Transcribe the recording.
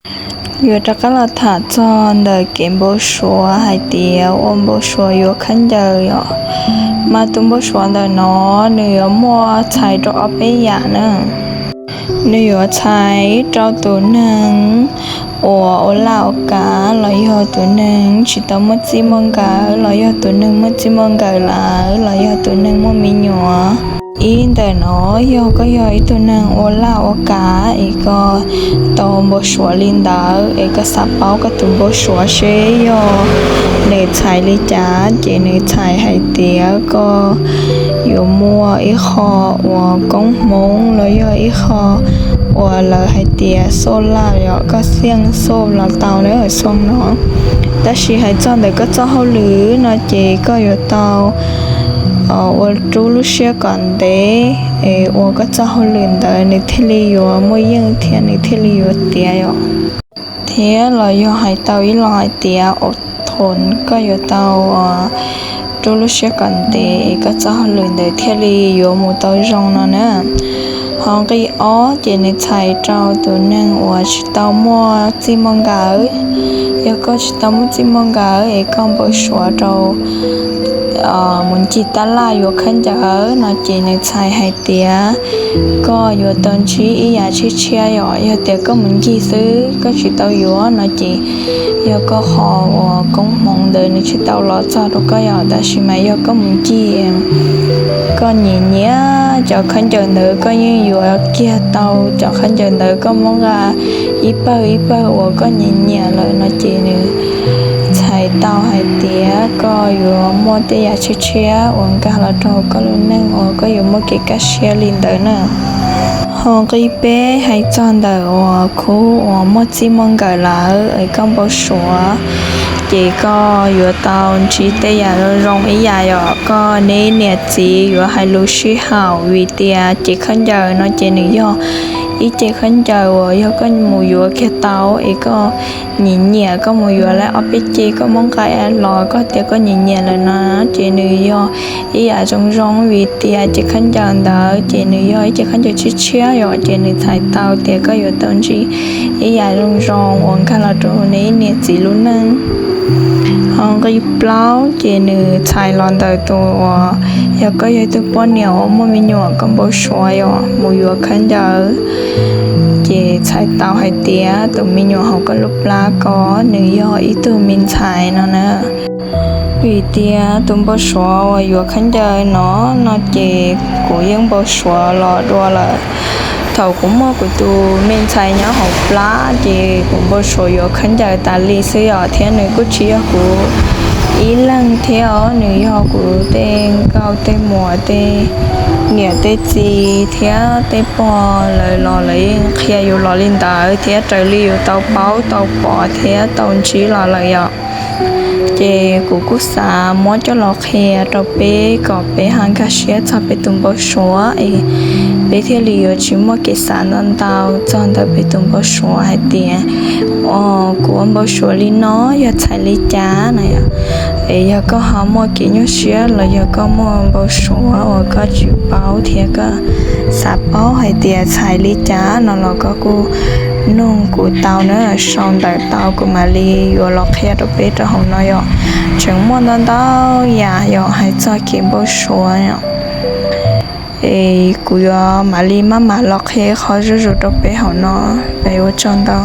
Yuav rov qab los tham txog ntawm kev npau suav hais tias ua npau suav yuav khaub ncaws os. Mas tus npau suav ntawm no nws yuav muaj txhais rau ob peb yam na. Nws yuav txhais rau tus neeg uas ua laj ua kav los yog tus neeg tsis tau muaj txij muaj nkawm los yog tus neeg muaj txij muaj nkawm lawm los yog tus neeg muaj me nyuam. Ib ntawm no yog koj yog ib tug neeg ua laj ua kav es koj tau npau suav li ntawd es koj xav paub koj tus npau suav seb yog nws txhais li cas ces nws txhais hais tias koj yuav muaj ib qho uas koob hmoov los yog ib qho uas lawv hais tias xoj laj yom, koj xiaj xoj los tau na xoo no. Tab sis hais txog ntawm koj txoj hauj lwm no ces koj yuav tau ua rub lub siab kom ntev es ua koj txoj hauj lwm ntawd nws thiaj li yuav muaj yeej thiab nws thiaj li yuav tiav yom. Thiab los yog hais tau ib los hais tias ua thaum koj yuav tau rub lub siab kom ntev es koj txoj hauj lwm ntawd thiaj li yuav mus tau zoo no na. Ho nqi ob ces nws txhais rau tus neeg uas tsis tau muaj txij muaj nkawm. Yog koj tsis tau muaj txij muaj nkawm es koj npau suav rau mus ncig tab laj yuav khaub ncaws no ces nws txhais hais tias koj yuav tau ntsib ib yam tshiab tshiab yom. Yog tias koj mus ncig xwb koj tsis tau yuav no ces yog koj qhov uas koob hmoov ntawd nws tsis tau los txog rau koj yom. Tab sis mas yog koj mus ncig, koj nyiam nyiam cov khaub ncaws ntawd koj yeej yuav kiag tau cov khaub ncaws ntawd, koj muab nqa ib pawg ib pawg uas koj nyiam nyiam lawm no ces nws txhais tau hais tias koj yuav muaj tej yam tshiab tshiab uas nkag los rau koj lub neej uas koj yuav muaj kev kaj siab li ntawd na. Ho nqi peb hais txog ntawm uas khub uas muaj txij muaj nkawm lawm es koj npau suav, ces koj yuav tau ntsib tej yam zoo zoo ib yam yom. Koj neb niam txiv yuav hais lus sib haum vim tias cev khaub ncaws no ces nws yog ib cev khaub ncaws uas yog koj mus yuav kiag tau es koj nyiam nyiam, koj mus yuav lawm ob peb cev koj muab nqa los koj tias koj nyiam nyiam lawm no ces nws yog ib yam zoo zoo vim tias cev khaub ncaws ntawd ces nws yog ib cev khaub ncaws tshiab tshiab yom, ces nws txhais tau tias koj yuav tau ntsib ib yam zoo zoo uas nkag los rau neb niam txiv lub neej. Ho nqi plaub ces nws txhais los ntawm tus uas yog koj yog ib tug poj niam uas muaj me nyuam koj npau suav yom mus yuav khaub ncaws, ces txhais tau hais tias tus me nyuam hauv koj lub plab ko nws yog ib tug me ntxhais no na. Vim tias tus npau suav uas yuav khaub ncaws no, no ces kuv yeej npau suav los dua lawm. Thaum kuv muaj kuv tus me ntxhais nyob hauv plab ces kuv npau suav yuav khaub ncaws tas li xwb yom, thiab nws kuj tsis yog kuv ib leeg thiab os, nws yog kuv tej nkauj tej muam tej niam tej txiv thiab tej pog lawv los lawv yeej qhia yus los li ntawd thiab raws li yus tau paub tau pom thiab tau ntsib los lawm yom. Ces kuv kuj xav muab coj los qhia rau peb kom peb ho nkag siab txog peb tus npau suav es peb thiaj li yuav tsis muaj kev xav ntau ntau txog ntawm peb tus npau suav hais tias, o, kuv ua npau suav li no yog txhais li cas na yom. Es yog koj ho muaj kev nyuaj siab los yog koj muaj npau suav uas koj tsis paub thiab koj xav paub hais tias txhais li cas no los koj kuj nug kuv tau na, sau ntawv tau kuv mam li yuav los qhia rau peb rau hauv no yom. Tseem muaj ntau ntau yam yom hais txog kev npau suav yom. Es kuv yuav mam li maj mam los qhia qhov zuj zus rau peb hauv no. Es ua tsaug ntau.